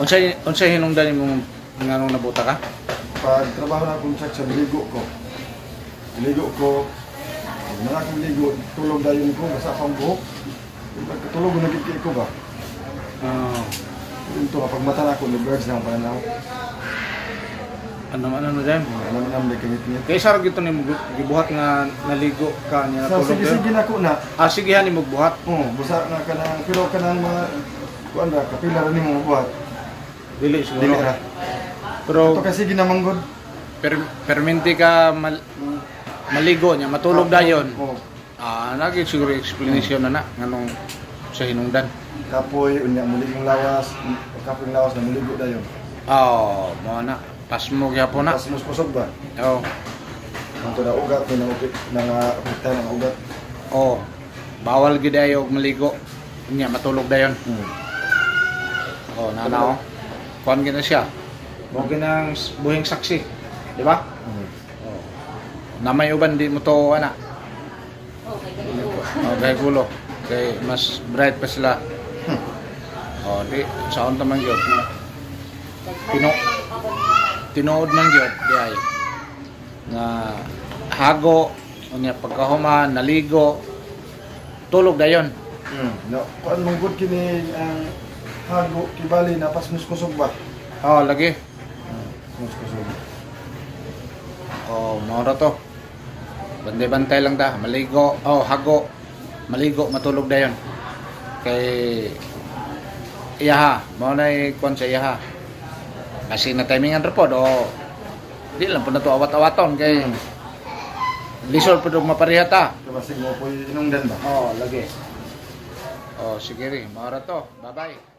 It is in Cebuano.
Unsay hinungdan imong nganong nabuta ka? Pag trabaho na akong check sa ligo ko. Ligo ko. Pag na akong ligo, tulog dayon ko, basta akong buhok. Pagkatulog ko, nagkiki ko ba? Oh. Ito, kapag mata na ako, ni-birds na ang pananaw. Ano ano ano din? Alam na, may kangit-ngit. Kay sar gito nimo gibuhat nga naligo ka niya Sa natulog sige, ka? sige na ko na. Ah, sige ha nimo buhat. Oo, busa na ka ng, pero ka ng mga, kuan ra, kapila ra nimo mabuhat. Dili siguro. Dili ra. Pero Ito kasi ginamanggod. Perminti ka maligo niya matulog dayon. Oo. Ah, nagi siguro explanation na na nganong sa hinungdan. Kapoy, unya mulig yung lawas, kapoy yung lawas na muligo dayon. Oh, mo na. Pasmo gyapon na. Tapos mas kusog ba? Oh. Ang na ugat, may nangupit, nangapita ng ugat. Oh. Bawal gid ayo og maligo. Nya matulog dayon. Oh, nana oh. Kuan gid na siya. Mo ginang buhing saksi. Di ba? Hmm. Oh. Namay uban di mo to ana. Okay, ganito. Oh, kay gulo. Kay mas bright pa sila. Oh, di saon ta man gyud. Tinuod man gyud di ay. Nga hago unya pagkahuman naligo tulog dayon. No, kuan mong good kini ang hago kibali na pas mas kusog ba? Oh, lagi. Mas kusog. Oh, mao ra to. Bantay-bantay lang ta, maligo, oh, hago. Maligo, matulog dayon. Kay iyaha, mao na kuan sa iyaha. Kasi na timingan ra pod oh. Di lang po na to awat-awaton kay lisod pod og mapareha ta. Kabasig mo po inungdan ba? Oh, lagi. Oh, sige rin. Mao ra to. Bye-bye.